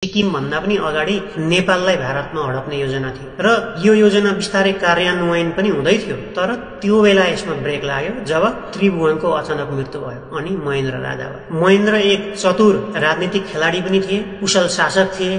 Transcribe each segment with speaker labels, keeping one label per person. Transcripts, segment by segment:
Speaker 1: सिक्किम भन्दा पनि अगाडि नेपाललाई भारतमा हडप्ने योजना थियो र यो योजना बिस्तारै कार्यान्वयन पनि हुँदै थियो। तर त्यो बेला यसमा ब्रेक लाग्यो जब त्रिभुवनको अचानक मृत्यु भयो अनि महेन्द्र राजा भयो। महेन्द्र एक चतुर राजनीतिक खेलाडी पनि थिए, कुशल शासक थिए,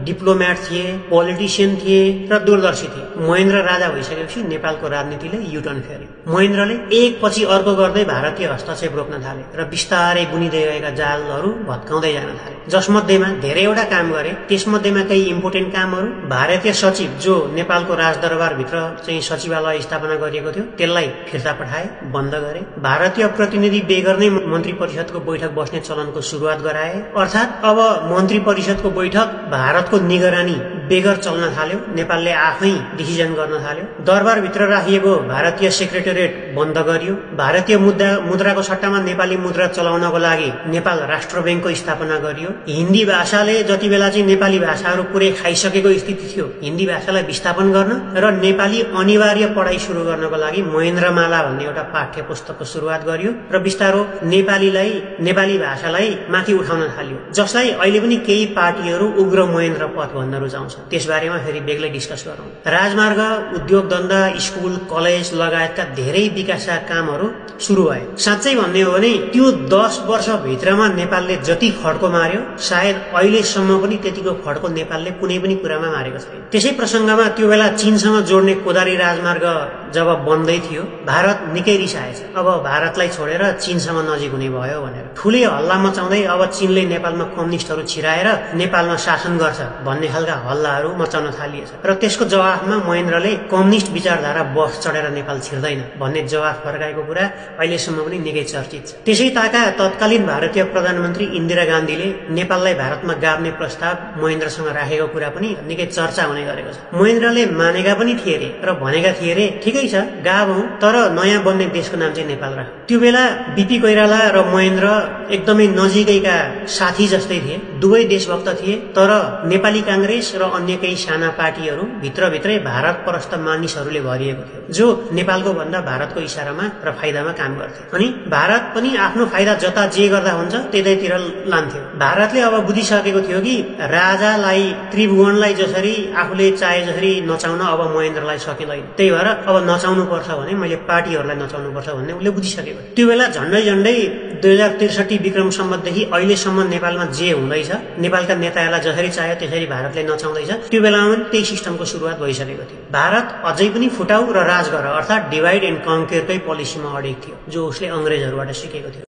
Speaker 1: डिप्लोमेट थिए, पोलिटिशियन थिए र दूरदर्शी थिए। महेन्द्र राजा भइसकेपछि नेपालको राजनीतिले युटर्न फेर्यो। महेन्द्रले एक पछि अर्को गर्दै भारतीय हस्तक्षेप रोक्न थाले र बिस्तारै बुनिँदै गएका जालहरू भत्काउँदै जान थाले, जसमध्येमा धेरैवटा काम गरे। त्यसमध्येमा केही इम्पोर्टेन्ट कामहरू, भारतीय सचिव जो नेपालको राजदरबारभित्र चाहिँ सचिवालय स्थापना गरिएको थियो त्यसलाई फिर्ता पठाए, बन्द गरे। भारतीय प्रतिनिधि बेगर नै मन्त्री परिषदको बैठक बस्ने चलनको सुरुवात गराए। अर्थात् अब मन्त्री परिषदको बैठक भारतको निगरानी बेगर चल्न थाल्यो। नेपालले आफै डिसिजन गर्न थाल्यो। दरबारभित्र राखिएको भारतीय सेक्रेटेरिएट बन्द गरियो। भारतीय मुद्राको सट्टामा नेपाली मुद्रा चलाउनको लागि नेपाल राष्ट्र बैंकको स्थापना गरियो। हिन्दी भाषाले जति बेला चाहिँ नेपाली भाषाहरू पुरै खाइसकेको स्थिति थियो, हिन्दी भाषालाई विस्थापन गर्न र नेपाली अनिवार्य पढाइ सुरु गर्नको लागि महेन्द्रमाला भन्ने एउटा पाठ्य पुस्तकको सुरुवात गरियो र बिस्तारो नेपाली भाषालाई माथि उठाउन थालियो, जसलाई अहिले पनि केही पार्टीहरू उग्र महेन्द्र पथ भन्न रुचाउँछ। त्यसबारेमा फेरि बेग्लै डिस्कस गरौँ। राजमार्ग, उद्योग धन्दा, स्कुल, कलेज लगायतका धेरै विकासका कामहरू सुरु भए। साँच्चै भन्ने हो भने त्यो 10 वर्षभित्रमा नेपालले जति फड्को मार्यो सायद अहिलेसम्म पनि त्यतिको फड्को नेपालले कुनै पनि कुरामा मारेको छैन। त्यसै प्रसङ्गमा त्यो बेला चीनसँग जोड्ने कोदारी राजमार्ग जब बन्दै थियो, भारत निकै रिसाएछ। अब भारतलाई छोडेर चीनसँग नजिक हुने भयो भनेर ठुलै हल्ला मचाउँदै अब चीनले नेपालमा कम्युनिस्टहरू छिराएर नेपालमा शासन गर्छ भन्ने खालका हल्लाहरू मचाउन थालिएछ र त्यसको जवाफमा महेन्द्रले कम्युनिस्ट विचारधारा बस चढेर नेपाल छिर्दैन भन्ने जवाफ फर्काएको कुरा अहिलेसम्म पनि निकै चर्चित छ। त्यसै ताका तत्कालीन भारतीय प्रधानमन्त्री इन्दिरा गान्धीले नेपाललाई भारतमा गाड्ने प्रस्ताव महेन्द्रसँग राखेको कुरा पनि निकै चर्चा हुने गरेको छ। महेन्द्रले मानेका पनि थिए रे र भनेका थिए रे, ठिकै छ गाभौँ, तर नयाँ बन्ने देशको नाम चाहिँ नेपाल राख। त्यो बेला बीपी कोइराला र महेन्द्र एकदमै नजिकैका साथी जस्तै थिए, दुवै देशभक्त थिए। तर नेपाली कांग्रेस र अन्य केही साना पार्टीहरू भित्रभित्रै भारत परस्त मानिसहरूले भरिएको थियो, जो नेपालको भन्दा भारतको इशारामा र फाइदामा काम गर्थे। अनि भारत पनि आफ्नो फाइदा जता जे गर्दा हुन्छ त्यतैतिर लान्थ्यो। भारतले अब बुझिसकेको थियो कि राजालाई, त्रिभुवनलाई जसरी आफूले चाहे जसरी नचाउन अब महेन्द्रलाई सकिँदैन, त्यही भएर अब नचाउनु पर्छ भने मैले पार्टीहरूलाई नचाउनु पर्छ भन्ने उसले बुझिसकेको। त्यो बेला झन्डै 2063 विक्रम सम्वतदेखि अहिलेसम्म नेपालमा जे हुँदैछ, नेपालका नेताहरूलाई जसरी चाह्यो त्यसरी भारतले नचाउँदैछ, त्यो बेलामा पनि त्यही सिस्टमको सुरुवात भइसकेको थियो। भारत अझै पनि फुटाउ र राज गर अर्थात् डिभाइड एन्ड कन्केरकै पोलिसीमा अडिग थियो, जो उसले अंग्रेजहरूबाट सिकेको थियो।